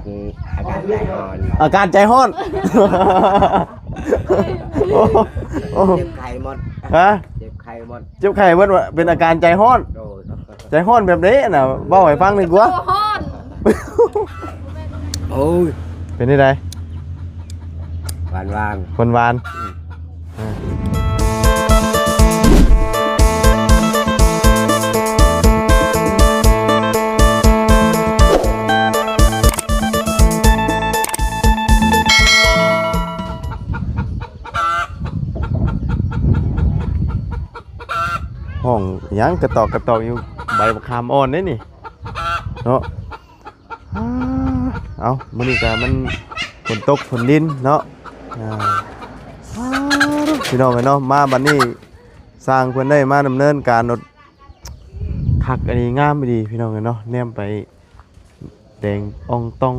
ອາການໃຈຮ້ອນ ອາການໃຈຮ້ອນ. ໂອ້ ໂອ້ ເຈັບໄຂ້ໝົດ ຮະ ເຈັບໄຂ້ໝົດ ເຈັບໄຂ້ເບິດວ່າເປັນອາການໃຈຮ້ອນ. ໂດຍ ໃຈຮ້ອນແບບໃດນະ ເວົ້າໃຫ້ຟັງໜ້ອຍກວ່າ. ໂຕຮ້ອນ ໂອ້ຍ ເປັນຈັ່ງໃດ? ຫວານໆ ຫວານໆ. ຮ້ອງຫຍັງກະຕອກກະຕອກຢູ່ ໃບບັກຂາມອ່ອນເດ້ນີ້ເນາະ. ອາ ເອົາ ມື້ນີ້ກະມັນຝົນຕົກຝົນລິນເນາະ. ອາ ອາ ພີ່ນ້ອງເອີຍເນາະ ມາບັດນີ້ ຊ່າງເພິ່ນໄດ້ມາດຳເນີນການລົດ ຄັກອີ່ຫຼີ ງາມອີ່ຫຼີ ພີ່ນ້ອງເອີຍເນາະ. ແນມໄປແດງອ່ອງຕ່ອງ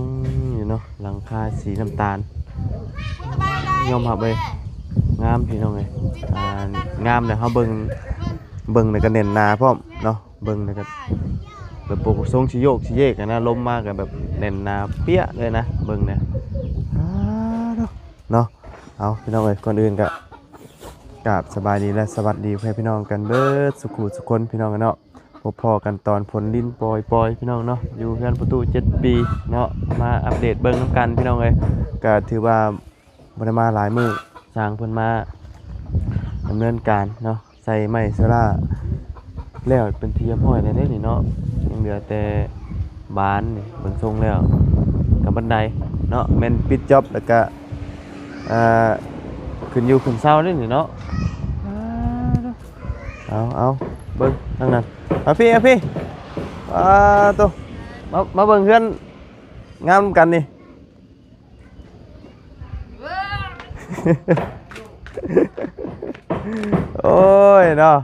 ຢູ່ເນາະ ຫຼັງຄາສີນ້ຳຕານ ຍອມຮັບເລີຍ ງາມ ພີ່ນ້ອງເອີຍ. ອາ ງາມແລ້ວ ເຮົາເບິ່ງ ເບິ່ງແລ້ວກະແໜ້ນໜາພ້ອມເນາະ. ເບິ່ງແລ້ວກະແບບບໍ່ປະສົງຊິໂຍກຊິເຢກຫັ້ນນະ ລົມມາກະແບບແໜ້ນໜາເປຍະເລີຍນະ ເບິ່ງແລ້ວ ອາ ເນາະ. ເອົາ ພີ່ນ້ອງເອີຍ ກ່ອນອື່ນກະກາບສະບາຍດີ ແລະ ສະຫວັດດີພໍ່ແມ່ພີ່ນ້ອງກັນເບິດສູ່ຄູ່ສູ່ຄົນ ພີ່ນ້ອງເນາະ. ພົບພໍ້ກັນຕອນຝົນລິນປ່ອຍໆ ພີ່ນ້ອງເນາະ ຢູ່ເຮືອນປະຕູເຈັດປີເນາະ ມາອັບເດດເບິ່ງນຳກັນ ພີ່ນ້ອງເອີຍ. ກະຖືວ່າ ບໍ່ໄດ້ມາຫຼາຍມື້ ຊ່າງເພິ່ນມາດຳເນີນການເນາະ ໃສ່ໄມ້ໂຊລ່າແລ້ວເປັນທີ່ຮຽບຮ້ອຍແລ້ວເດ້ນີ້ເນາະ. ຍັງເຫຼືອແຕ່ບານນີ້ ເບິ່ງຊົງແລ້ວກັບບັນໄດເນາະ ແມ່ນປິດຈ໊ອບ ແລ້ວກະ ເອີ ຂຶ້ນຢູ່ຂຶ້ນເຊົາເດ້ນີ້ເນາະ. ເອົາ ເອົາ ເບິ່ງທາງນັ້ນ ມາພີ້ ມາພີ້. ອາ ໂຕ ມາ ມາເບິ່ງເຮືອນງາມນຳກັນນີ້. ໂອ້ຍເນາະ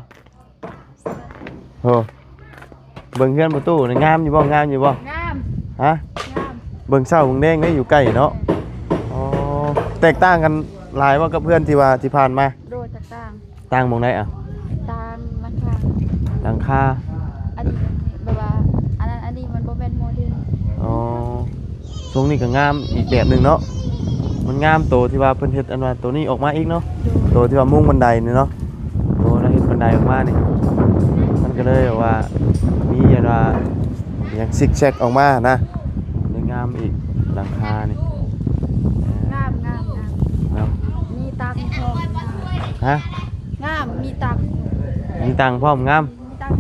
ໂຫ ເບິ່ງເຮືອນປະຕູນີ້ງາມຢູ່ບໍ່? ງາມຢູ່ບໍ່? ງາມ ຮະ? ງາມ ເບິ່ງເຊົ້າເບິ່ງແລງເດ້ ຢູ່ໃກ້ເນາະ. ແມ່ນ ອໍ ແຕກຕ່າງກັນຫຼາຍບໍ່ກັບເຮືອນທີ່ວ່າທີ່ຜ່ານມາ? ໂດຍ ແຕກຕ່າງ. ຕ່າງໝ່ອງໃດອະ? ຕ່າງຫຼັງຄາ ຫຼັງຄາ ອັນນີ້ແບບວ່າ ອັນນັ້ນ ອັນນີ້ມັນບໍ່ແມ່ນໂມເດີນ. ອໍ ຊົງນີ້ກະງາມອີກແບບໜຶ່ງເນາະ ມັນງາມໂຕທີ່ວ່າເພິ່ນເຮັດອັນວ່າໂຕນີ້ອອກມາອີກເນາະ. ໂດຍ ໂຕທີ່ວ່າມຸງບັນໄດນີ້ເນາະ ໂຕລະເຮັດບັນໄດອອກມານີ້ ມັນກະເລີຍແບບວ່າມີອັນວ່າ ຫຍັງຊິກແຊັກອອກມານະ ເລີຍງາມອີກຫຼັງຄານີ້. ງາມ ງາມ ງາມ ເນາະ ມີຕັ່ງພ້ອມ. ຮະ? ງາມ ມີຕັ່ງ ມີຕັ່ງພ້ອມ ງາມ ມີຕັ່ງ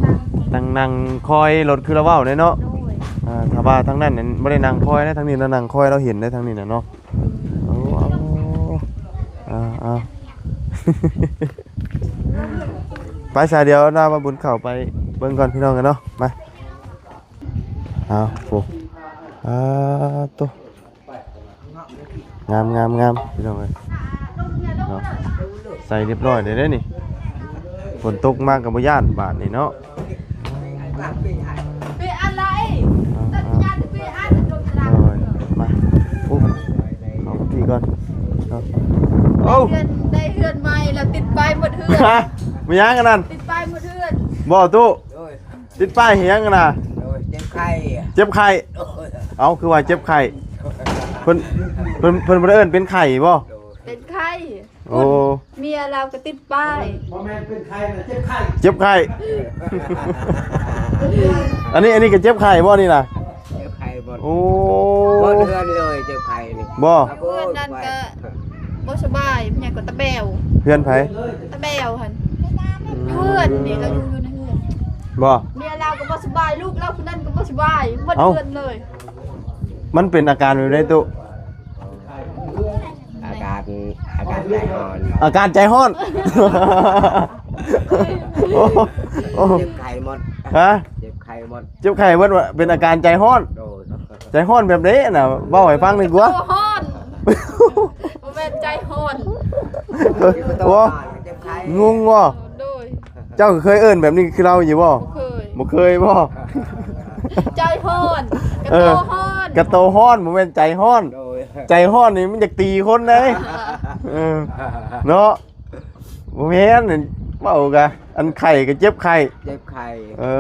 ນັ່ງ ຕັ່ງນັ່ງຄອຍລົດ ຄືລາວເວົ້າແຫຼະເນາະ. ໂດຍ ອາ ຖ້າວ່າທາງນັ້ນນັ້ນບໍ່ໄດ້ນັ່ງຄອຍນະ ທາງນີ້ນະນັ່ງຄອຍ ລາວເຫັນໄດ໋ທາງນີ້ນະເນາະ. ໂອ້ ເອົາ ເອົາ ເອົາ ໄປຊະ ດຽວໜ້າວ່າບຸນເຂົ້າໄປເບິ່ງກ່ອນ ພີ່ນ້ອງເອີຍເນາະ. ມາ ເອົາ ໂອ້ ອາ ໂຕ ງາມ ງາມ ງາມ ພີ່ນ້ອງເອີຍເນາະ ໃສ່ຮຽບຮ້ອຍໄດ້ເດ້ນີ້. ຝົນຕົກມາກະບໍ່ຢ້ານບາດນີ້ເນາະ. ເປັນອະໄລ? ເອົາ ເອົາ ໂດຍ ມາ ໂອ້ ເຂົ້າທີ່ກ່ອນເນາະ. ໂອ້ ໄດ້ເຮືອນ ໄດ້ເຮືອນໃໝ່ແລ້ວ ຕິດປ້າຍໝົດເຮືອນ. ຮະ? ມີຫຍັງອັນນັ້ນ? ຕິດປ້າຍໝົດເຮືອນ ບໍ່ຕູ້? ໂດຍ ຕິດປ້າຍຫຍັງນະ? ໂດຍ ເຈັບໄຂ້ ເຈັບໄຂ້. ໂດຍ ເອົ້າ ຄືວ່າເຈັບໄຂ້? ເພິ່ນ ເພິ່ນ ເພິ່ນບໍ່ໄດ້ເອີ້ນເປັນໄຂ້ບໍ່? ໂດຍ ເປັນໄຂ້. ໂອ້ ເມຍລາວກະຕິດປ້າຍ. ບໍ່ແມ່ນເປັນໄຂ້ນະ ເຈັບໄຂ້ ເຈັບໄຂ້. ອັນນີ້ ອັນນີ້ກະເຈັບໄຂ້ບໍ່ນີ້ນະ? ເຈັບໄຂ້ໝົດ. ໂອ້ ໝົດເຮືອນເລີຍ ເຈັບໄຂ້ນີ້. ບໍ່ ເຮືອນນັ້ນກະບໍ່ສະບາຍ ເປັນຫຍັງກະຕາແບວ. ເຮືອນໃຜ? ຕາແບວຫັ້ນ. ອືມ ເຮືອນນີ້ລາວຢູ່ ຢູ່ໃນເຮືອນ. ບໍ່ ເມຍລາວກະບໍ່ສະບາຍ ລູກລາວຜູ້ນັ້ນກະບໍ່ສະບາຍ ໝົດເຮືອນເລີຍ. ມັນເປັນອາການແບບໃດຕູ້? ອາການ ອາການໃຈຮ້ອນ ອາການໃຈຮ້ອນ. ໂອ້ ໂອ້ ເຈັບໄຂ້ໝົດ. ຮະ? ເຈັບໄຂ້ໝົດ ເຈັບໄຂ້ເບິດວ່າເປັນອາການໃຈຮ້ອນ. ໂດຍ ໃຈຮ້ອນແບບໃດນະ? ເວົ້າໃຫ້ຟັງໜ້ອຍກວ່າ. ໂຕຮ້ອນ ບໍ່ແມ່ນໃຈຮ້ອນ. ໂອ້ ເຈັບໄຂ້ ງົງບໍ່? ໂດຍ ເຈົ້າເຄີຍເອີ້ນແບບນີ້ຄືລາວຢູ່ບໍ່? ບໍ່ເຄີຍ ບໍ່ເຄີຍບໍ່? ໃຈຮ້ອນ ກະໂຕຮ້ອນ ກະໂຕຮ້ອນ ບໍ່ແມ່ນໃຈຮ້ອນ. ໂດຍ ໃຈຮ້ອນນີ້ມັນຢາກຕີຄົນເດ້. ເອີ ເນາະ ບໍ່ແມ່ນ ເວົ້າກະ ອັນໄຂ້ກະເຈັບໄຂ້ ເຈັບໄຂ້. ເອີ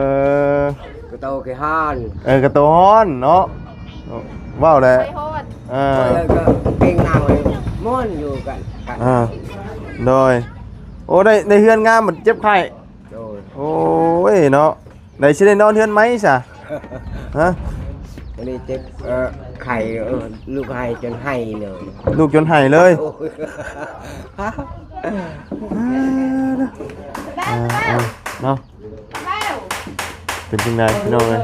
ກະໂຕກະຮ້ອນ ເອີ ກະໂຕຮ້ອນເນາະ. ເວົ້າແຫຼະ ໄປຮອດ ເອີ ແລ້ວກໍເປັນນາງມ່ວນຢູ່ກັນ ອ່າ ໂດຍ ໂອ້ ໄດ້ ໄດ້ເຮືອນງາມ ມັນເຈັບໄຂ້ ໂດຍ ໂອ້ຍເນາະ ໄດ້ຊິໄດ້ນອນເຮືອນໃໝ່ຊະ ຮະ ວັນນີ້ເຈັບ ເອີ ໄຂ້ ເອີ ລູກໄຫ້ຈົນໄຫ້ເລີຍ ລູກຈົນໄຫ້ເລີຍ ໂອ້ຍ ອ່າ ເນາະ ເປັນຈັ່ງໃດພີ່ນ້ອງເອີຍ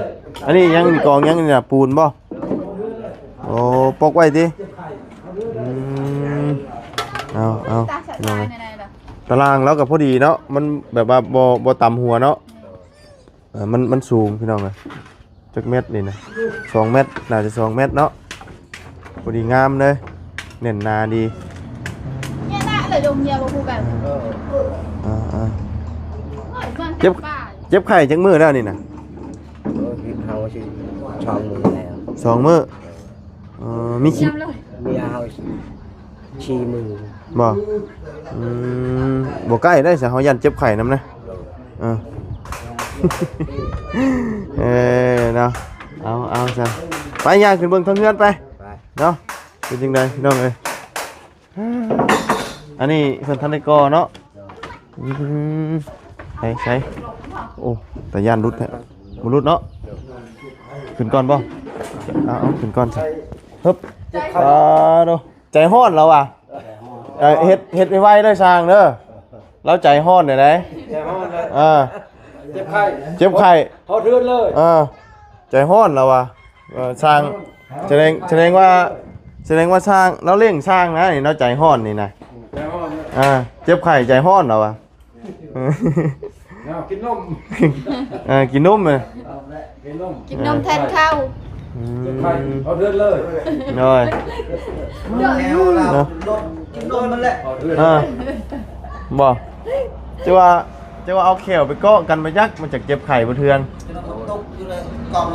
ອັນນີ້ຍັງ ນີ້ກອງຍັງນີ້ນະ ປູນບໍ່? ໂອ້ ປົກໄວ້ຕິ ອືມ ເອົາ ເອົາ ຕາລາງລາວກໍພໍດີເນາະ ມັນແບບວ່າບໍ່ ບໍ່ຕຳຫົວເນາະ ເອີ ມັນ ມັນສູງພີ່ນ້ອງເອີຍ ຈັກແມັດນີ້ນະ ສອງແມັດ ໜ້າຈະສອງແມັດເນາະ ພໍດີງາມເລີຍ ແໜ້ນໜາດີ ເຈັບ ເຈັບໄຂ້ຈັກມື້ແລ້ວນີ້ນະ? ເຮົາຊິສອງມື້ແລ້ວ ສອງມື້ ເອີ ມີຂີ້ ເມຍເຮົາສີ່ມື້ ບໍ່ ອືມ ບໍ່ໃກ້ໄດ້ຊະ ເຮົາຢ້ານເຈັບໄຂ້ນຳນະ ເອີ ເອີ ເນາະ ເອົາ ເອົາຊະ ໄປ ຍ່າງຂຶ້ນເບິ່ງທາງເຮືອນໄປ ໄປ ເນາະ ເປັນຈັ່ງໃດພີ່ນ້ອງເອີຍ? ອັນນີ້ເພິ່ນທັນໄດ້ກໍ່ເນາະ ອືມ ໃສ່ ໃສ່ ໂອ້ ຕາຢ້ານຫຼຸດແທ້ ບໍ່ຫຼຸດເນາະ ຂຶ້ນກ່ອນບໍ່? ເອົາ ເອົາ ຂຶ້ນກ່ອນຊະ ຮຶບ ອ່າ ໂດ ໃຈຮ້ອນລາວວ່າ ເອີ ເຮັດ ເຮັດໄວໆເດີຊ່າງເດີ ລາວໃຈຮ້ອນແນວໃດ ໃຈຮ້ອນເດີ ເອີ ເຈັບໄຂ້ ເຈັບໄຂ້ ເຂົ້າເຮືອນເລີຍ ເອີ ໃຈຮ້ອນລາວວ່າ ເອີ ຊ່າງ ສະແດງ ສະແດງວ່າ ສະແດງວ່າຊ່າງ ລາວເລັ່ງຊ່າງນະນີ້ເນາະ ໃຈຮ້ອນນີ້ນະ ໃຈຮ້ອນນະ ອ່າ ເຈັບໄຂ້ໃຈຮ້ອນລາວວ່າ ເອົາ ກິນນົມ ເອີ ກິນນົມເອີ ກິນນົມ ກິນນົມແທນເຂົ້າ ອືມ ເຈັບໄຂ້ເຂົ້າເຮືອນເລີຍ ໂດຍ ເນາະ ກິນນົມມັນແຫຼະ ເອີ ບໍ່ ຈະວ່າ ຈະວ່າເອົາແຂ້ວໄປເກາະກັນບໍ່ຈັກ ມັນຈັກເຈັບໄຂ້ບໍ່ເທື່ອນ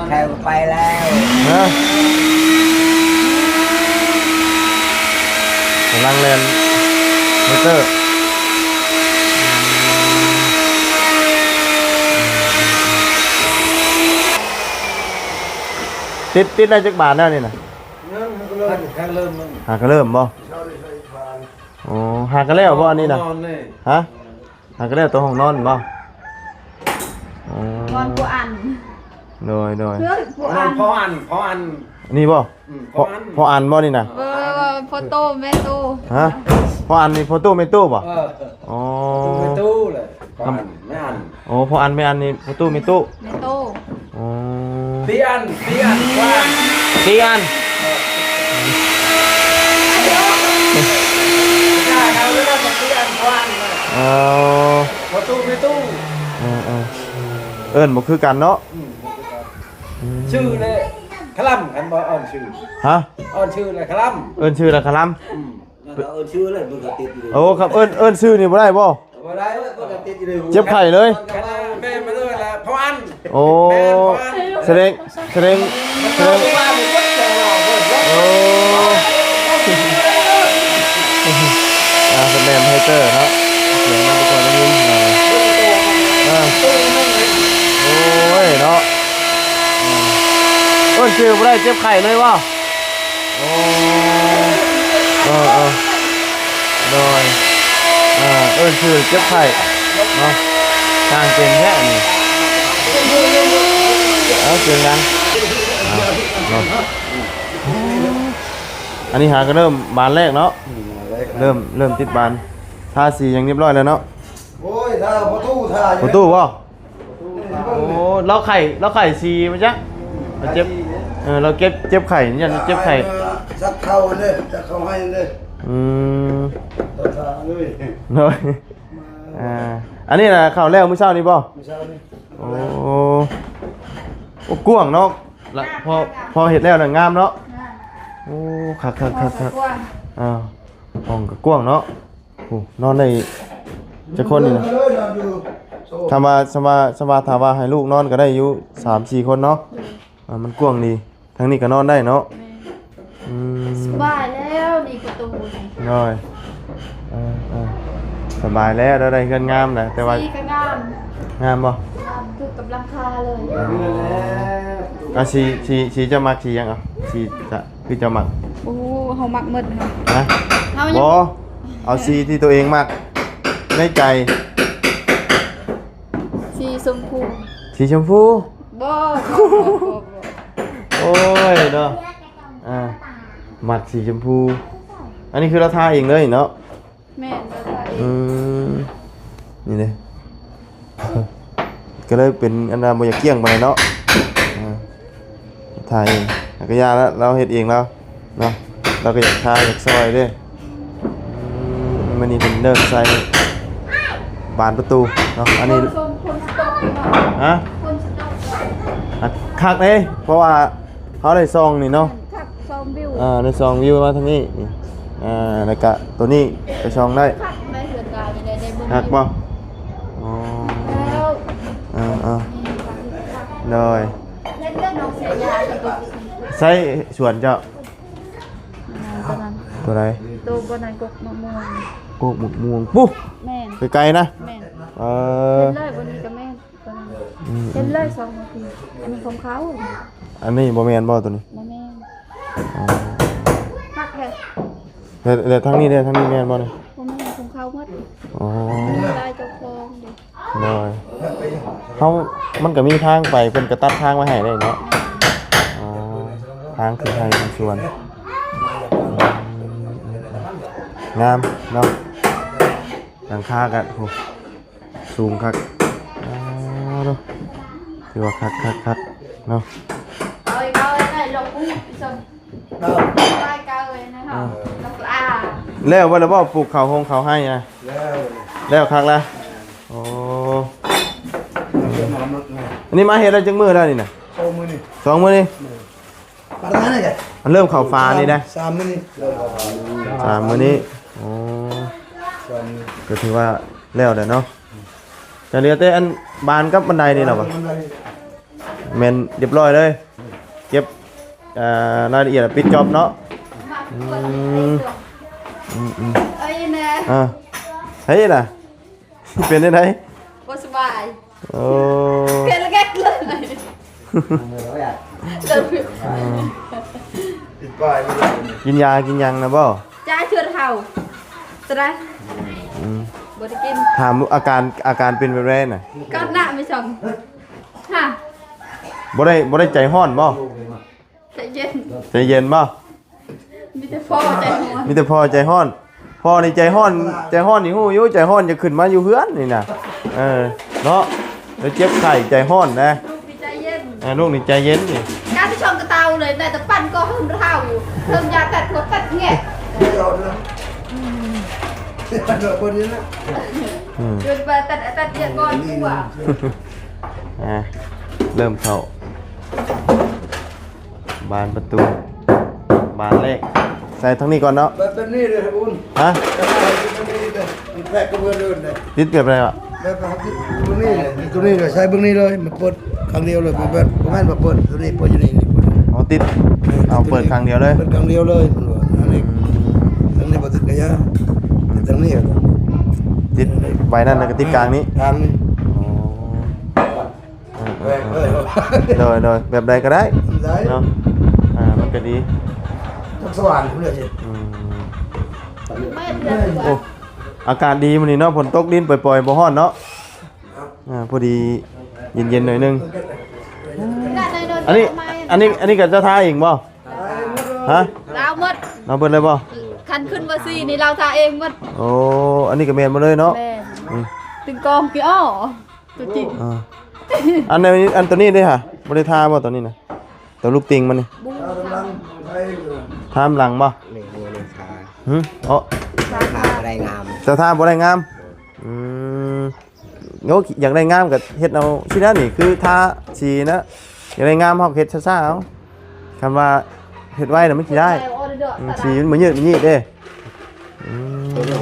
ແຂ້ວໄປແລ້ວ ຮະ ກຳລັງແລ່ນມໍເຕີ ຕິດ ຕິດໄດ້ຈັກບາດແລ້ວນີ້ນະ? ຍັງ ຫາກໍເລີ່ມ ຫາກໍເລີ່ມ ຫາກໍເລີ່ມບໍ່? ໂອ້ ຫາກໍແລ້ວບໍ່ອັນນີ້ນະ? ຮະ? ຫາກໍແລ້ວໂຕຫ້ອງນອນບໍ່? ອໍ ນອນຜູ້ອັນ ໂດຍ ໂດຍ ເອີ ຜູ້ອັນ ພໍ່ອັນ ພໍ່ອັນ ນີ້ບໍ່? ອືມ ພໍ່ ພໍ່ອັນ ພໍ່ອັນບໍ່ນີ້ນະ? ເອີ ພໍ່ໂຕແມ່ໂຕ ຮະ? ພໍ່ອັນນີ້ພໍ່ຕູ້ແມ່ຕູ້ບໍ່? ເອີ ອໍ ພໍ່ຕູ້ແມ່ຕູ້ແຫຼະ ພໍ່ອັນແມ່ອັນ ໂອ້ ພໍ່ອັນແມ່ອັນນີ້ພໍ່ຕູ້ແມ່ຕູ້ ແມ່ຕູ້ ອໍ ສີ່ອັນ ສີ່ອັນ ພໍ່ອັນ ສີ່ອັນ ເອີ ເອົາເລີຍນະ ສີ່ອັນ ພໍ່ອັນນະ ອໍ ພໍ່ຕູ້ແມ່ຕູ້ ເອີໆ ເອີ້ນບໍ່ຄືກັນເນາະ ອືມ ບໍ່ຄືກັນ ອືມ ຊື່ແຫຼະຄະລຳ ຄັນບໍ່ອ່ອນຊື່ ຮະ? ອ່ອນຊື່ແຫຼະຄະລຳ ເອີ້ນຊື່ແຫຼະຄະລຳ ອືມ ເອີ້ນຊື່ແຫຼະ ມັນກໍຕິດຢູ່ ໂອ້ ຄັນເອີ້ນ ເອີ້ນຊື່ນີ້ບໍ່ໄດ້ບໍ່? ບໍ່ໄດ້ ມັນກໍຕິດຢູ່ໃນຫູ ເຈັບໄຂ້ເລີຍ ແມ່ນມາເລີຍລະ ພໍ່ອັນ ໂອ້ ແມ່ນພໍ່ອັນ ສະແດງ ສະແດງ ສະແດງ ໂອ້ ອ່າ ເພິ່ນແລ່ນໄຮເຕີເນາະ ສຽງມັນບໍ່ຄ່ອຍໄດ້ຍິນ ອ່າ ໂອ້ຍເນາະ ເອີ້ນຊື່ບໍ່ໄດ້ ເຈັບໄຂ້ເລີຍບໍ່? ໂອ້ ເອີໆ ໂດຍ ອ່າ ເອີ້ນຊື່ເຈັບໄຂ້ເນາະ ຊ່າງເກັ່ງແທ້ອັນນີ້ ເອົາ ສຽງດັງ ເອົາເນາະ ອັນນີ້ຫາກໍເລີ່ມບານແລກເນາະ ເລີ່ມ ເລີ່ມຕິດບານ ທາສີຫຍັງຮຽບຮ້ອຍແລ້ວເນາະ ໂອ້ຍ ທາປະຕູ ທາຢູ່ ປະຕູບໍ່? ໂອ້ ລາວໄຂ້ ລາວໄຂ້ສີມາຈັກ ລາວເຈັບ ເອີ ລາວເຈັບ ເຈັບໄຂ້ ຢ້ານເຈັບໄຂ້ ສັກເຂົ້າເດີ ສັກເຂົ້າໃຫ້ເດີ ອືມ ຕ້ອງທາເລີຍ ໂດຍ ອ່າ ອັນນີ້ນະ ເຂົ້າແລ້ວມື້ເຊົ້ານີ້ບໍ່? ມື້ເຊົ້ານີ້ ໂອ້ ໂອ້ ກວ້າງເນາະ ລະ ພໍ ພໍເຮັດແລ້ວນະ ງາມເນາະ ໂອ້ ຄັກໆໆໆ ກວ້າງ ອ່າ ຫ້ອງກໍກວ້າງເນາະ. ໂອ້ ນອນໄດ້ຈັກຄົນນີ້ນະ? ຖ້າວ່າ ຖ້າວ່າ ຖ້າວ່າ ຖ້າວ່າໃຫ້ລູກນອນກໍໄດ້ຢູ່ສາມສີ່ຄົນເນາະ ອ່າ ມັນກວ້າງດີ ທາງນີ້ກໍນອນໄດ້ເນາະ ແມ່ນ ອືມ ສະບາຍແລ້ວນີ້ປະຕູນີ້ ໂດຍ ເອີ ເອີ ສະບາຍແລ້ວ ໄດ້ເຮືອນງາມແຫຼະ ແຕ່ວ່າ ສີກໍງາມ ງາມບໍ່? ງາມ ຄືກັບຫຼັງຄາເລີຍ. ອໍ ອ່ະ ສີ ສີ ສີເຈົ້າມັກສີຫຍັງ? ເອົາ ສີຈະ ຄືເຈົ້າມັກ. ໂອ້ ເຮົາມັກໝົດຫັ້ນນະ. ຮະ? ເຮົາຍັງ ບໍ່ ເອົາສີທີ່ຕົວເອງມັກໃນໃຈ. ສີຊົມພູ. ສີຊົມພູ? ບໍ່ ບໍ່ ບໍ່ ບໍ່ ບໍ່. ໂອ້ຍເນາະ ອ່າ ມັກສີຊົມພູ. ອັນນີ້ຄືລາວທາເອງເລີຍເນາະ? ແມ່ນ ລາວທາເອງ. ອືມ ນີ້ເດ້ ກໍເລີຍເປັນອັນວ່າບໍ່ຢາກກ້ຽງປານໃດເນາະ. ອ່າ ທາເອງ ແລ້ວກໍຢ່າລະ ລາວເຮັດເອງລາວເນາະ. ລາວກໍຢາກທາ ຢາກຊ່ອຍເດ້. ອືມ ມື້ນີ້ເພິ່ນເລີ່ມໃສ່ບານປະຕູເນາະ. ອັນນີ້ ຝົນ ຝົນຊິຕົກເນາະ. ຮະ? ຝົນຊິຕົກ. ອ່ະ ຄັກເດ້ ເພາະວ່າ ເຮົາໄດ້ຊ່ອງນີ້ເນາະ. ຄັກ ຊ່ອງວິວ. ອ່າ ໄດ້ຊ່ອງວິວມາທາງນີ້ນີ້. ອ່າ ແລ້ວກະໂຕນີ້ໄປຊ່ອງໄດ້. ຄັກ ໄດ້ເຮືອນກາຍໄດ້ ໄດ້ເບິ່ງ. ຄັກບໍ່? ອໍ ແລ້ວ ເອີໆ ໂດຍ ເຮັດເລື່ອງນ້ອງເສຍຍາ. ໃຊ້ສວນເຈົ້າ? ອັນນັ້ນ ໂຕໃດ? ໂຕບໍ່ນັ້ນ ກົກໝາກມ່ວງ. ກົກໝາກມ່ວງ ປຸ້ ແມ່ນ ໄກໆນະ. ແມ່ນ ເອີ ເຫັນເລີຍ ບໍ່ນີ້ກໍແມ່ນ. ອືມ ເຫັນເລີຍ ສອງນາທີ. ອັນນີ້ຂອງເຂົາ. ອັນນີ້ບໍ່ແມ່ນບໍ່ ໂຕນີ້? ບໍ່ແມ່ນ. ອໍ ຄັກແທ້. ແລ້ວ ແລ້ວທາງນີ້ເດ້ ທາງນີ້ແມ່ນບໍ່ນີ້? ບໍ່ແມ່ນ ຂອງເຂົາໝົດ. ອໍ ມີລາຍເຈົ້າຂອງເດ້. ໂດຍ ເຮົາ ມັນກໍມີທາງໄປ ເພິ່ນກໍຕັດທາງໄວ້ໃຫ້ໄດ້ເນາະ. ອໍ ທາງຄືໄຮ່ຄືສວນ. ອືມ ງາມເນາະ ຫຼັງຄາກໍ ໂອ້ ສູງຄັກ. ອ້າວ ຖືວ່າຄັກໆໆເນາະ. ເອົາອີກ ເອົາໄດ້ ລອງປູກອີກຊັ້ນ. ເອົາ ໄດ້ ເອົາໄດ້ນະ. ເອີ ລອງປູກ ອາ ແລ້ວບໍ່ລະບໍ່ ປູກເຂົ້າຫົງເຂົ້າໄຮ່ອະ? ແລ້ວ ແລ້ວຄັກລະ. ໂອ້ ອັນນີ້ມາເຮັດໄດ້ຈັກມື້ແລ້ວນີ້ນະ? ສອງມື້ນີ້ ສອງມື້ນີ້. ປານນັ້ນນະ ມັນເລີ່ມເຂົ້າຟານີ້ນະ. ສາມມື້ນີ້ ສາມມື້ນີ້. ໂອ້ ສາມມື້ ກໍຖືວ່າແລ້ວແຫຼະເນາະ. ກໍເຫຼືອແຕ່ອັນບານກັບບັນໄດນີ້ແຫຼະຫວາ? ແມ່ນ ລຽບຮ້ອຍເລີຍ ເກັບ ເອີ ລາຍລະອຽດ ປິດຈອບເນາະ. ອືມ ອືມໆ ເອີຍແນ່ ອ່າ ເຮັດນະ. ເປັນຈັ່ງໃດ? ບໍ່ສະບາຍ. ໂອ້ ເປັນລະແກກເລີຍ. ເອີ ກິນຢາກິນຫຍັງນະບໍ່? ຈ່າຍເທື່ອເທົ່າ ຕະໄດ. ອືມ ບໍ່ໄດ້ກິນ. ຖາມອາການ ອາການເປັນແບບໃດນະ? ກັດໜ້າໄປຊ່ອງ. ຮະ? ບໍ່ໄດ້ ບໍ່ໄດ້ໃຈຮ້ອນບໍ່? ໃຈເຢັນ ໃຈເຢັນບໍ່? ມີແຕ່ພໍ່ໃຈຮ້ອນ ມີແຕ່ພໍ່ໃຈຮ້ອນ. ພໍ່ນີ້ໃຈຮ້ອນ ໃຈຮ້ອນນີ້ຮູ້ຢູ່ ໃຈຮ້ອນຈະຂຶ້ນມາຢູ່ເຮືອນນີ້ນະ. ເອີ ເນາະ ແລ້ວເຈັບໄຂ້ໃຈຮ້ອນນະ. ລູກນີ້ໃຈເຢັນ ເອີ ລູກນີ້ໃຈເຢັນນີ້. ການທີ່ຊ່ອງກະເຕົາເລີຍ ໄດ້ແຕ່ປັ່ນກໍຫຶ້ມເທົ່າ ເພີ່ມຢາຕັດຫົວຕັດແງະ. ອືມ ຈົນວ່າຕັດ ຕັດແງະກ່ອນດີກວ່າ. ອ່າ ເລີ່ມເຂົ້າ ບານປະຕູ ບານແລກ ໃສ່ທາງນີ້ກ່ອນເນາະ. ແບບ ແບບນີ້ເລີຍ ບຸນ. ຮະ? ແບບນີ້ເລີຍ ແບບນີ້ເລີຍ ແບບກະເບື້ອງເດີນເລີຍ. ຕິດແບບໃດວະ? ແບບ ແບບ ຕົວນີ້ເລີຍ ຕົວນີ້ເລີຍ ໃສ່ເບິ່ງນີ້ເລີຍ ມາເປີດຂ້າງດຽວເລີຍ. ບໍ່ແມ່ນ ບໍ່ແມ່ນວ່າເປີດ ຕົວນີ້ເປີດຢູ່ນີ້ ນີ້ເປີດ. ອໍ ຕິດ ເອີ ເອົາເປີດຂ້າງດຽວເລີຍ ເປີດຂ້າງດຽວເລີຍ ເພິ່ນວ່າ. ອັນນີ້ ອືມ ທາງນີ້ບໍ່ຕິດກະຢ່າ ອືມ ຕິດທາງນີ້. ຕິດໃບນັ້ນ ແລ້ວກໍຕິດກາງນີ້ ກາງນີ້. ອໍ ເອີ ເອີ ເອີ ໂດຍ ໂດຍ ແບບໃດກໍໄດ້ ໄດ້ເນາະ. ອ່າ ມັນກໍດີ ຈັກສະຫວ່າງພຸ້ນແຫຼະ. ອືມ ໂອ້ ອາກາດດີມື້ນີ້ເນາະ ຝົນຕົກ ດິນປ່ອຍໆ ບໍ່ຮ້ອນເນາະ. ອ່າ ພໍດີເຢັນໆ ໜ້ອຍໜຶ່ງ. ອັນນີ້ ອັນນີ້ ອັນນີ້ກໍເຈົ້າທາເອງບໍ່? ຮະ? ລາວໝົດ ລາວເບິດເລີຍບໍ່? ຄັນຂຶ້ນເບີສີ່ນີ້ລາວທາເອງໝົດ. ໂອ້ ອັນນີ້ກໍແມ່ນໝົດເລີຍເນາະ. ແມ່ນ ອືມ ຕຶງກອງກິອໍ ຕົວຈິງ. ອ່າ ອັນໃນ ອັນຕົວນີ້ເດ້ຫະ ບໍ່ໄດ້ທາບໍ່ຕົວນີ້ນະ? ຕົວລູກຕິ່ງມັນນີ້ ທາມຫຼັງບໍ່? ນີ້ ນີ້ ນີ້ ທາ ຫຶ? ເອົາ ທາ ທາບໍ່ໄດ້ງາມ ເຈົ້າທາບໍ່ໄດ້ງາມ. ອືມ ໂອ້ ຢາກໄດ້ງາມກໍເຮັດເອົາຊີ້ນະ ນີ້ຄືທາສີນະ. ຢາກໄດ້ງາມເຮົາກໍເຮັດຊ້າໆ ເອົາ ຄັນວ່າເຮັດໄວນະມັນຊິໄດ້. ອືມ ສີມັນບໍ່ຍືດມັນຍືດເດ້. ອື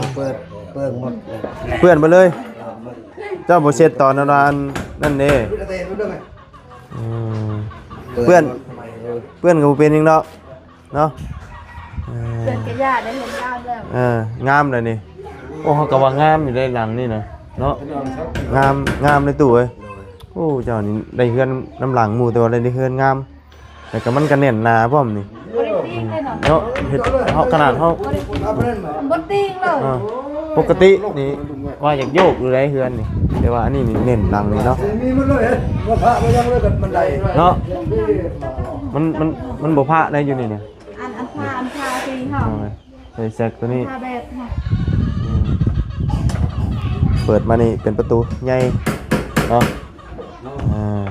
ມ ເປີດ ເປື້ອນໝົດ ເປື້ອນໝົດເລີຍ. ເຈົ້າບໍ່ເຊັດຕອນນັ້ນ ອັນນັ້ນເດ້. ອືມ ເປື້ອນ ເປື້ອນກໍບໍ່ເປັນຫຍັງດອກເນາະ. ເອີ ເພິ່ນກໍຢາກໄດ້ເຫັນງາມແລ້ວ ເອີ ງາມແລ້ວນີ້. ໂອ້ ເຮົາກໍວ່າງາມຢູ່ໃນຫຼັງນີ້ນະເນາະ. ງາມ ງາມໃນຕູ້ເອີຍ. ໂດຍ ອ້ ເຈົ້ານີ້ໄດ້ເຮືອນນຳຫຼັງໝູ່ ແຕ່ວ່າໄດ້ເຮືອນງາມ ແລ້ວກໍມັນກໍແໜ້ນໜາພ້ອມນີ້ ບໍ່ໄດ້ຕີງເລີຍເນາະ ເນາະ ເຮັດເຮົາຂະໜາດເຮົາ ບໍ່ໄດ້ຕີງ ບໍ່ຕີງເລີຍ ເອີ ປົກກະຕິນີ້ວ່າຢາກໂຍກຢູ່ໃດເຮືອນນີ້ ແຕ່ວ່າອັນນີ້ນີ້ແໜ້ນຫຼັງນີ້ເນາະ ມີໝົດເລີຍ ເຫັນບໍ່ພະບໍ່ຫຍັງເລີຍກັບບັນໄດເນາະ ມັນ ມັນ ມັນບໍ່ພະໄດຢູ່ນີ້ນະ ອັນ ອັນພະ ອັນພະທີ່ເຮົາ ໂອ້ຍ ໃສ່ແຊັກຕົວນີ້ ພາແບບເນາະ ອືມ ເປີດມານີ້ເປັນປະຕູໃຫຍ່ເນາະ ອ່າ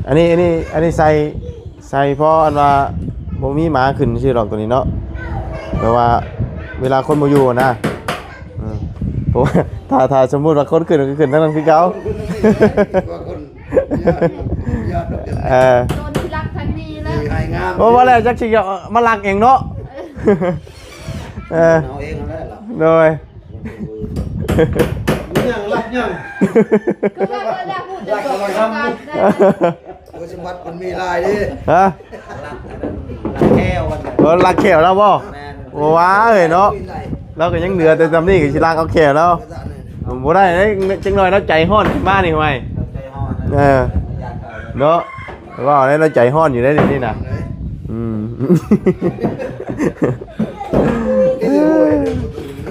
ອັນນີ້ ອັນນີ້ ອັນນີ້ໃສ່ ໃສ່ພໍອັນວ່າບໍ່ມີໝາຂຶ້ນຊື່ດອກຕົວນີ້ເນາະ ແບບວ່າເວລາຄົນບໍ່ຢູ່ນະ ອືມ ເພາະວ່າຖ້າ ຖ້າສົມມຸດວ່າຄົນຂຶ້ນກໍຂຶ້ນທາງນັ້ນຄືເກົ່າ ເອີ ໂຈນທີ່ລັກທາງນີ້ແລ້ວ ໂອ້ ວ່າແລ້ວຈັກຊິເອົາມາລັກເອງເນາະ ເອີ ເອົາເອງຫັ້ນແຫຼະ ໂດຍ ຍັງລັກຍັງ ຄືວ່າບໍ່ໄດ້ຮູ້ຈັກ ລັກກຳລັງທຳ ໂອ້ຍ ສົມບັດມັນມີຫຼາຍເດ້ ຮະ ລັກແຂ້ວ ເອີ ລັກແຂ້ວລາວບໍ່ ແມ່ນ ບໍ່ວ່າເອີຍເນາະ ລາວກໍຍັງເຫຼືອແຕ່ຊ່ຳນີ້ກໍຊິລັກເອົາແຂ້ວລາວ ບໍ່ໄດ້ເດ້ ຈັກໜ້ອຍລາວໃຈຮ້ອນຂຶ້ນມານີ້ ຫ້ວຍ ໃຈຮ້ອນ ເອີ ເນາະ ເວົ້າແລ້ວລາວໃຈຮ້ອນຢູ່ເດ້ນີ້ນະ ອືມ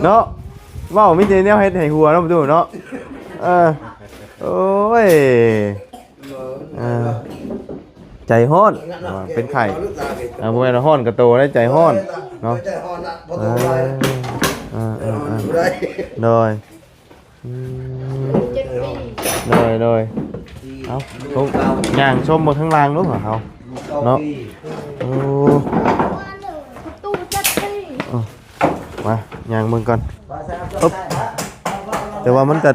ເນາະ ເວົ້າມີແຕ່ແນວເຮັດໃຫ້ຫົວເນາະ ປະຕູເນາະ ເອີ ໂອ້ຍ ອ່າ ໃຈຮ້ອນ ເປັນໄຂ້ ອ່າ ບໍ່ແມ່ນຮ້ອນກະໂຕໄດ້ ໃຈຮ້ອນເນາະ ເອີ ເອີ ເອີ ເອີ ໂດຍ ອືມ ໂດຍ ໂດຍ ເອົາ ຍ່າງຊົມເບິ່ງຂ້າງລ່າງດູເຮົາເນາະ ໂອ້ ປະຕູຈັກປີ ເອີ ມາຍ່າງເບິ່ງກ່ອນ ປຶບ ແຕ່ວ່າມັນກໍ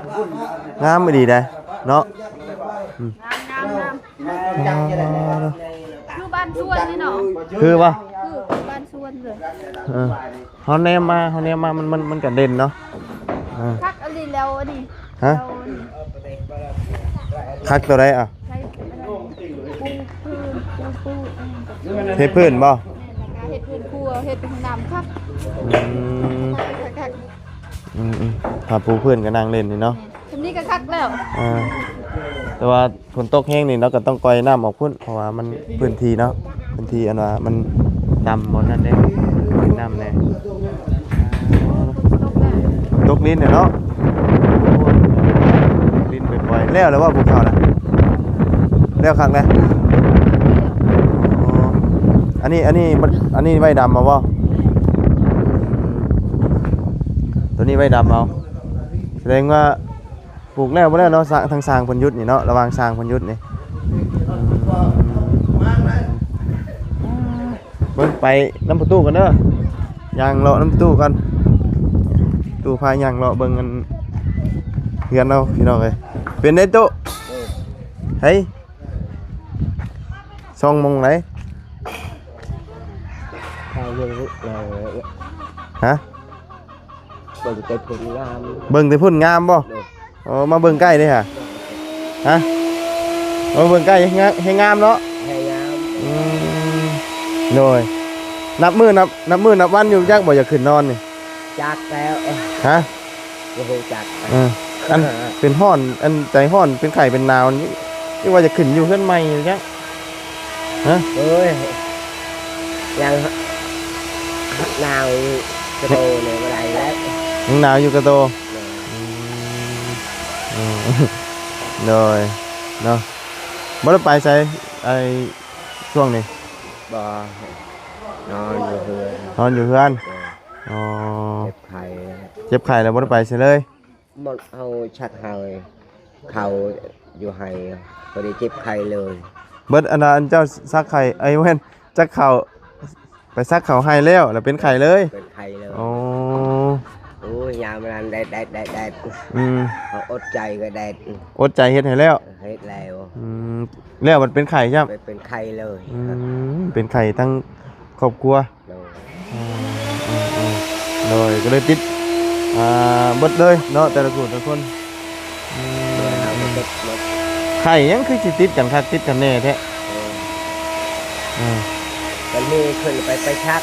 ງາມອີ່ຫຼີໄດ໋ເນາະ ອືມ ງາມໆໆ ອ່າ ຄືບ້ານສວນນີ້ເນາະ ຄືບໍ່ ຄືບ້ານສວນເລີຍ ເອີ ເຮົາແນມມາ ເຮົາແນມມາ ມັນ ມັນ ມັນກໍເດັ່ນເນາະ ເອີ ຄັກອີ່ຫຼີແລ້ວອັນນີ້ ຮະ ແລ້ວອັນນີ້ ຄັກຕົວໃດອ່ະ ໃຊ້ອັນນັ້ນ ປູພື້ນ ປູ ປູ ເຮັດພື້ນບໍ່ ແມ່ນ ແລ້ວກໍເຮັດເຮືອນຄົວ ເຮັດຫ້ອງນ້ຳຄັກ ອືມ ຄັກໆ ອືມໆ ຖ້າປູພື້ນກໍນັ່ງຫຼິ້ນນີ້ເນາະ ແມ່ນ ຊ່ຳນີ້ກໍຄັກແລ້ວ ອ່າ ແຕ່ວ່າຝົນຕົກແຮງນີ້ເນາະ ກໍຕ້ອງປ່ອຍນ້ຳອອກພຸ້ນ ເພາະວ່າມັນພື້ນທີ່ເນາະ ພື້ນທີ່ອັນວ່າມັນຕ່ຳບ່ອນນັ້ນເດ້ ດິນນ້ຳແດ່ ຕົກດິນເນາະ ດິນໄປປ່ອຍ ແລ້ວແລ້ວບໍ່ ພູເຂົານະ ແລ້ວຄັກແລ້ວ ອໍ ອັນນີ້ ອັນນີ້ ອັນນີ້ໄວ້ດຳເອົາບໍ່ ຕົວນີ້ໄວ້ດຳເອົາ ສະແດງວ່າ ປູກແລ້ວບໍ່ແລ້ວເນາະ ຊ່າງ ທາງຊ່າງເພິ່ນຢຸດນີ້ເນາະ ລະຫວ່າງຊ່າງເພິ່ນຢຸດນີ້ ອືມ ເບິ່ງໄປນຳປະຕູກ່ອນເດີ ຍ່າງເລາະນຳປະຕູກ່ອນ ປະຕູພາຍ່າງເລາະເບິ່ງອັນເຮືອນເຮົາ ພີ່ນ້ອງເອີຍ ເປັນໄດໂຕ ເອີ ເຮີ້ຍ ຊ່ອງມົງໃດ ຖ່າຍເບິ່ງ ເອີ ຮະ? ເບິ່ງແຕ່ພຸ້ນງາມ ເບິ່ງແຕ່ພຸ້ນງາມບໍ່? ໂດຍ ໂອ້ ມາເບິ່ງໃກ້ເດ້ຫະ ຮະ? ມາເບິ່ງໃກ້ແຮງງາມ ແຮງງາມເນາະ ແຮງງາມ ອືມ ໂດຍ ນັບມື້ນັບ ນັບມື້ນັບວັນຢູ່ຈັກບໍ່ ຢາກຂຶ້ນນອນນີ້ ຈັກແລ້ວ ຮະ? ບໍ່ຮູ້ຈັກ ເອີ ອັນເປັນຮ້ອນ ອັນໃຈຮ້ອນ ເປັນໄຂ້ເປັນໜາວນີ້ ຫຼືວ່າຈະຂຶ້ນຢູ່ເຮືອນໃໝ່ຈັກ ຮະ? ໂອ້ຍ ຍັງໜາວຢູ່ກະໂຕນີ້ ບໍ່ໄດ້ແລ້ວ ຍັງໜາວຢູ່ກະໂຕ ໂດຍ ອືມ ໂດຍ ເນາະ ບໍ່ໄດ້ໄປໃສ ໄອ້ ຊ່ວງນີ້? ບໍ່ ນອນຢູ່ເຮືອນ ນອນຢູ່ເຮືອນ ໂດຍ ອໍ ເຈັບໄຂ້ ເຈັບໄຂ້ແລ້ວບໍ່ໄດ້ໄປໃສເລີຍ? ໝົດເຮົາຊັກໄຫ້ ເຂົາຢູ່ໄຮ່ ບໍ່ໄດ້ເຈັບໄຂ້ເລີຍ ເບິດອັນ ອັນເຈົ້າຊັກໄຂ້ ເອີຍ ບໍ່ແມ່ນ ຈັກເຂົ້າ ໄປຊັກເຂົ້າໄຮ່ແລ້ວ ແລ້ວເປັນໄຂ້ເລີຍ ເປັນໄຂ້ເລີຍ ໂອ້ ໂອ້ຍ ຍາມນັ້ນແດດ ແດດ ແດດ ອືມ ເຮົາອົດໃຈກໍແດດ ອົດໃຈເຮັດໃຫ້ແລ້ວ ເຮັດແລ້ວ ອືມ ແລ້ວມັນເປັນໄຂ້ຊ້ຳ ເປັນໄຂ້ເລີຍ ອືມ ເປັນໄຂ້ທັງຄອບຄົວ ໂດຍ ອືມ ອືມ ໂດຍ ກໍເລີຍຕິດ ອ່າ ເບິດເລີຍເນາະ ແຕ່ລະຜູ້ແຕ່ລະຄົນ ອືມ ໂດຍ ເຮົາກໍຕິດເບິດ ໄຂ້ຫຍັງຄືຊິຕິດກັນຄັກຕິດກັນແນ່ແທ້ ເອີ ເອີ ກໍມີຂຶ້ນໄປ ໄປຊັກ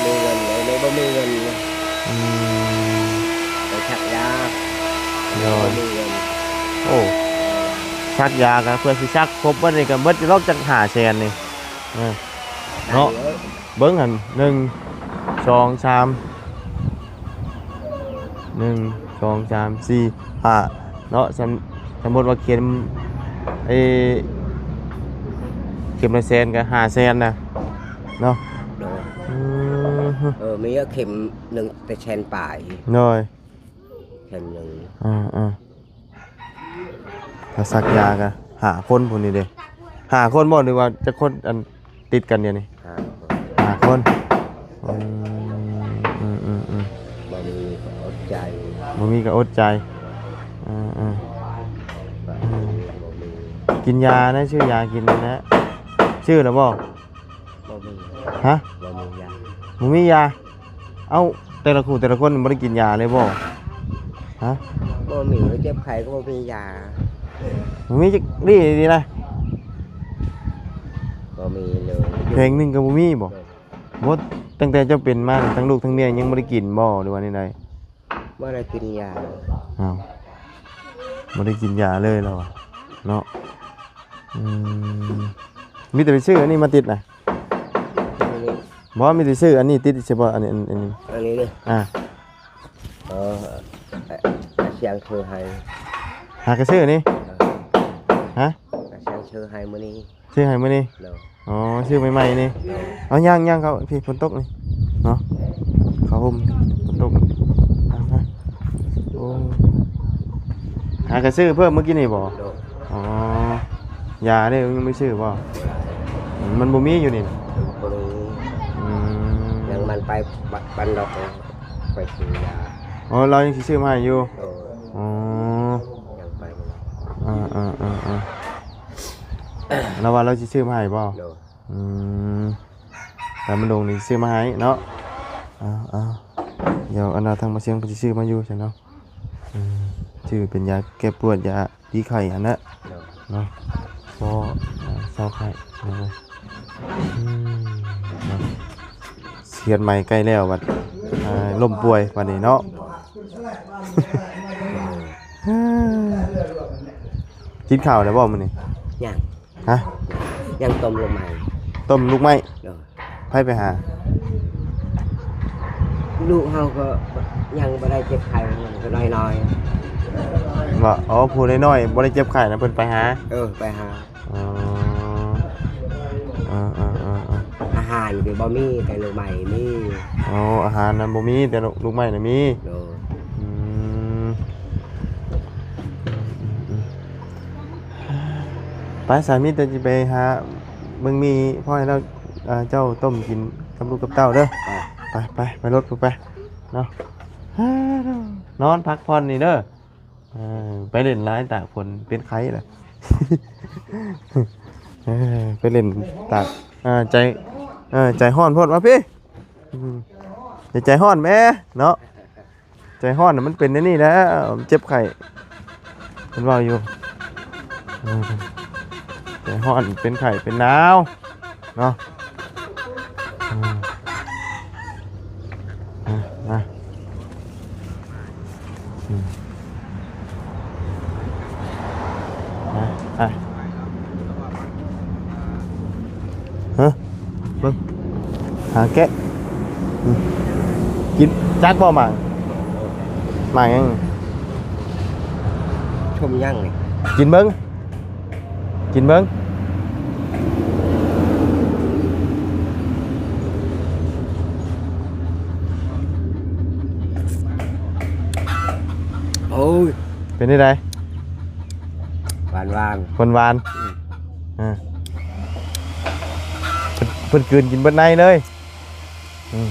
ມີເງິນ ເອີ ບໍ່ມີເງິນ ອືມ ໄປຊັກຢາ ໂດ ໂດຍ ໂອ້ ສັກຢາກະເພື່ອຊິສັກຄົບເບິດນີ້ກະເບິດຢູ່ດອກຈັກຫ້າແສນນີ້ ເອີ ເນາະ ເບິ່ງຫັ້ນ ໜຶ່ງ ສອງ ສາມ ໜຶ່ງ ສອງ ສາມ ສີ່ ຫ້າ ເນາະ ສົມ ສົມມຸດວ່າເຂັມ ເອີ ເຂັມລະແສນກະຫ້າແສນນະ ເນາະ ໂດຍ ອືມ ເອີ ມີເຂັມໜຶ່ງແຕ່ແສນປາຍ ໂດຍ ແຂນໜຶ່ງ ອ່າໆ ຖ້າສັກຢາກະຫ້າຄົນພຸ້ນນີ້ເດ້ ຫ້າຄົນບໍ່ ຫຼືວ່າຈັກຄົນ ອັນ ຕິດກັນດຽວນີ້? ຫ້າຄົນ ຫ້າຄົນ ອືມ ອືມໆໆ ບໍ່ມີກໍອົດໃຈ ບໍ່ມີກໍອົດໃຈ ເອີໆ ບໍ່ມີ ກິນຢານະ ຊື້ຢາກິນນະ ຊື້ແລ້ວບໍ່? ບໍ່ມີ ຮະ? ບໍ່ມີຢາ ບໍ່ມີຢາ ເອົ້າ ແຕ່ລະຄູ່ແຕ່ລະຄົນບໍ່ໄດ້ກິນຢາເລີຍບໍ່? ຮະ? ບໍ່ມີ ເຈັບໄຂ້ກໍບໍ່ມີຢາ ບໍ່ມີຈັກດີ້ດີນະ ບໍ່ມີເລີຍ ແຂວງໜຶ່ງກໍບໍ່ມີບໍ່? ບໍ່ ຕັ້ງແຕ່ເຈົ້າເປັນມານີ້ ທັງລູກທັງເມຍຍັງບໍ່ໄດ້ກິນບໍ່ ຫຼືວ່າແນວໃດ? ບໍ່ໄດ້ກິນຢາ ອ້າວ ບໍ່ໄດ້ກິນຢາເລີຍລາວວ່າເນາະ ອືມ ມີແຕ່ໄປຊື້ອັນນີ້ມາຕິດນະ ອັນນີ້ ບໍ່ ມີແຕ່ຊື້ອັນນີ້ຕິດ ໃຊ່ບໍ່ ອັນນີ້ ອັນ ອັນນີ້ ອັນນີ້ເດ້ ອ່າ ເອີ ອາ ອາຊຽງຊື້ໃຫ້ ຫາກະຊື້ນີ້ ເອີ ຮະ ອາຊຽງຊື້ໃຫ້ມື້ນີ້ ຊື້ໃຫ້ມື້ນີ້ ໂດຍ ອໍ ຊື້ໃໝ່ໆນີ້ ໂດຍ ເອົາຍ່າງໆ ເຂົ້າພີ້ ຝົນຕົກນີ້ເນາະ ເຂົ້າຮົ່ມ ຝົນຕົກ ໂອ້ ຫາກະຊື້ເພີ່ມມື້ກີ້ນີ້ບໍ່? ໂດຍ ອໍ ຢາເດ້ ຍັງບໍ່ຊື້ບໍ່? ອືມ ມັນບໍ່ມີຢູ່ນີ້ນະ ບໍ່ມີ ອືມ ຍັງມັນໄປບ້ານດອກ ໄປຊື້ຢາ ອໍ ລາວຍັງຊິຊື້ມາໃຫ້ຢູ່ ໂດຍ ອໍ ຍັງໄປບໍ່ໄດ້ ເອີໆ ລາວວ່າລາວຊິຊື້ມາໃຫ້ບໍ່? ໂດຍ ອືມ ແຕ່ມັນລົງນີ້ຊິຊື້ມາໃຫ້ເນາະ ເອົາໆ ດຽວອັນນ່າ ທາງໝໍຊຽງເພິ່ນຊິຊື້ມາຢູ່ຊັ້ນເນາະ ອືມ ຊື້ເປັນຢາແກ້ປວດ ຢາ ດີໄຂ້ຫັ້ນແຫຼະ ໂດຍ ເນາະ ພໍເຊົາໄຂ້ ເນາະ ອືມ ເນາະ ເຮັດໃໝ່ໃກ້ແລ້ວບັດ ອ່າ ລົ້ມປ່ວຍບັດນີ້ເນາະ ກິນເຂົ້າແລ້ວບໍ່ມື້ນີ້? ຍັງ ຮະ? ຍັງຕົ້ມລູກໄມ້ ຕົ້ມລູກໄມ້ ໂດຍ ໃຜໄປຫາ? ລູກເຮົາກໍຍັງບໍ່ໄດ້ເຈັບໄຂ້ ກໍນ້ອຍໆ ບໍ່? ອໍ ຜູ້ນ້ອຍໆ ບໍ່ໄດ້ເຈັບໄຂ້ນະ ເພິ່ນໄປຫາ ເອີ ໄປຫາ ອໍ ເອີໆໆໆ ອາຫານກໍບໍ່ມີ ແຕ່ລູກໄມ້ມີ ອໍ ອາຫານນະບໍ່ມີ ແຕ່ລູກໄມ້ນະມີ ໂດຍ ອືມ ໄປ ສາມີແຕ່ຊິໄປຫາເບິ່ງໝີ່ ພໍໃຫ້ລາວ ເຈົ້າຕົ້ມກິນກັບລູກກັບເຕົ້າເດີ ໄປ ໄປ ໄປລົດພຸ້ນໄປເນາະ ນອນພັກຜ່ອນນີ້ເດີ ເອີ ໄປຫຼິ້ນຫຼາຍຕາກຝົນເປັນໄຂ້ລະ ເອີ ໄປຫຼິ້ນຕາກ ເອີ ໃຈ ເອີ ໃຈຮ້ອນໂພດ ມາພີ້ ອືມ ຢ່າໃຈຮ້ອນແມ້ເນາະ. ໃຈຮ້ອນນະມັນເປັນແນວນີ້ແຫຼະ ເຈັບໄຂ້ ເພິ່ນເວົ້າຢູ່ ເອີ ໃຈຮ້ອນເປັນໄຂ້ເປັນໜາວເນາະ ເອີ ມາ ມາ ອືມ ມາ ໄປ ຮະ ເບິ່ງ ຫາແກະ ອືມ ກິນ ຈັກບໍ່ໝາກ ໝາກຫຍັງ ຊົມຍັງນີ້ ກິນເບິ່ງ ກິນເບິ່ງ ໂອ້ຍ ເປັນຈັ່ງໃດ? ຫວານໆ ຫວານໆ ອືມ ອ່າ ເພິ່ນ ເພິ່ນກືນກິນເບິດໃນເລີຍ ອືມ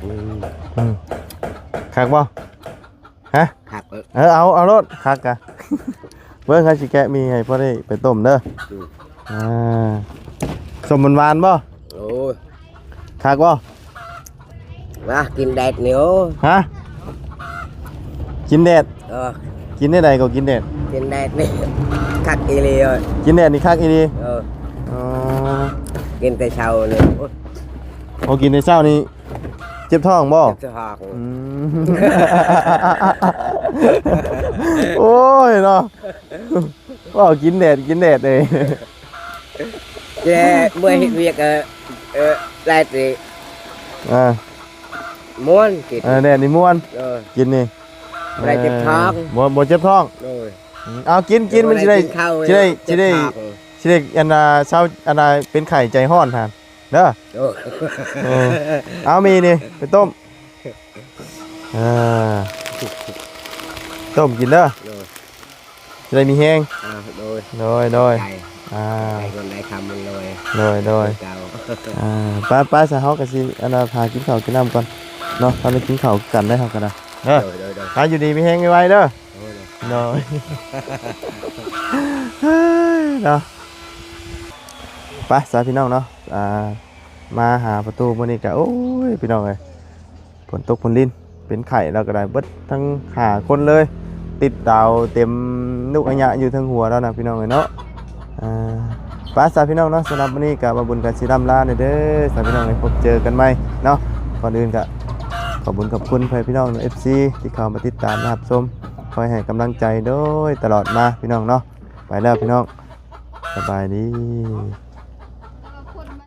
ອືມ ອືມ ຄັກບໍ່? ຮະ? ຄັກ ເອີ ເອີ ເອົາ ເອົາໂລດ ຄັກກະ ເບິ່ງ ຂ້ອຍຊິແກະໝີ່ໃຫ້ພໍໄດ້ໄປຕົ້ມເດີ ອືມ ອ່າ ສົ້ມໝາກຫວານບໍ່? ໂອ້ຍ ຄັກບໍ່? ມາກິນແດດນີ້ ໂອ້ຍ ຮະ? ກິນແດດ? ເອີ ກິນແນວໃດກໍກິນແດດ? ກິນແດດນີ້ຄັກອີ່ຫຼີ ກິນແດດນີ້ຄັກອີ່ຫຼີ ເອີ ອໍ ກິນແຕ່ເຊົ້ານີ້ ໂອ້ຍ ໂອ້ ກິນແຕ່ເຊົ້ານີ້ ເຈັບທ້ອງບໍ່? ເຈັບທ້ອງ. ອືມ ໂອ້ຍເນາະ ເວົ້າກິນແດດ ກິນແດດເລີຍ. ແຕ່ເມື່ອເຮັດວຽກ ເອີ ເອີ ຫຼາຍຕີ ອ່າ ມ່ວນກິນ. ເອີ ແດດນີ້ມ່ວນ ເອີ ກິນນີ້ ບໍ່ໄດ້ເຈັບທ້ອງ. ເອີ ບໍ່ ບໍ່ເຈັບທ້ອງ. ໂດຍ. ອືມ ເອົາ ກິນ ກິນ ມັນຊິໄດ້ ຊິໄດ້ ຊິໄດ້ ຊິໄດ້ ອັນນ່າ ເຊົາ ອັນນ່າ ເປັນໄຂ້ໃຈຮ້ອນຫັ້ນເດີ. ໂດຍ. ເອີ ເອົາ ມີນີ້ໄປຕົ້ມ ເອີ ຕົ້ມກິນເດີ. ໂດຍ. ຈະໄດ້ມີແຮງ. ອ່າ ໂດຍ ໂດຍ ໂດຍ. ອ່າ ໄດ້ເງິນໄດ້ຄຳມັນລວຍ. ໂດຍ ໂດຍ. ເຈົ້າ ອ່າ ໄປ ໄປຊະ ເຮົາກໍຊິ ອັນນ່າ ຫາກິນເຂົ້າກິນນ້ຳກ່ອນເນາະ. ພາໄປກິນເຂົ້າກັນໄດ້ ເຮົາກໍໄດ້ເດີ. ໂດຍ ໂດຍ ໂດຍ. ອ່າ ຢູ່ດີມີແຮງໄວໆເດີ. ໂດຍ ໂດຍ. ໂດຍ ເນາະ ໄປຊະພີ່ນ້ອງເນາະ. ອ່າ ມາຫາປະຕູມື້ນີ້ກະ ໂອ້ຍ ພີ່ນ້ອງເອີຍ ຝົນຕົກຝົນລິນ ເປັນໄຂ້ແລ້ວກໍໄດ້ ເບິດທັງຫ້າຄົນເລີຍ ຕິດດາວເຕັມລູກອາຍະຢູ່ເທິງຫົວແລ້ວນະ ພີ່ນ້ອງເອີຍເນາະ. ອ່າ ໄປຊະພີ່ນ້ອງເນາະ ສຳລັບມື້ນີ້ກໍບ່າວບຸນກໍຊິລ່ຳລາແດ່ເດີຊະ ພີ່ນ້ອງເອີຍ. ພົບເຈີກັນໃໝ່ເນາະ. ກ່ອນອື່ນກໍຂອບບຸນຂອບຄຸນພໍ່ແມ່ພີ່ນ້ອງ ເອັຟຊີ ທີ່ເຂົ້າມາຕິດຕາມຮັບຊົມ ຄອຍໃຫ້ກຳລັງໃຈໂດຍຕະຫຼອດມາ ພີ່ນ້ອງເນາະ. ໄປແລ້ວພີ່ນ້ອງ ສະບາຍດີ.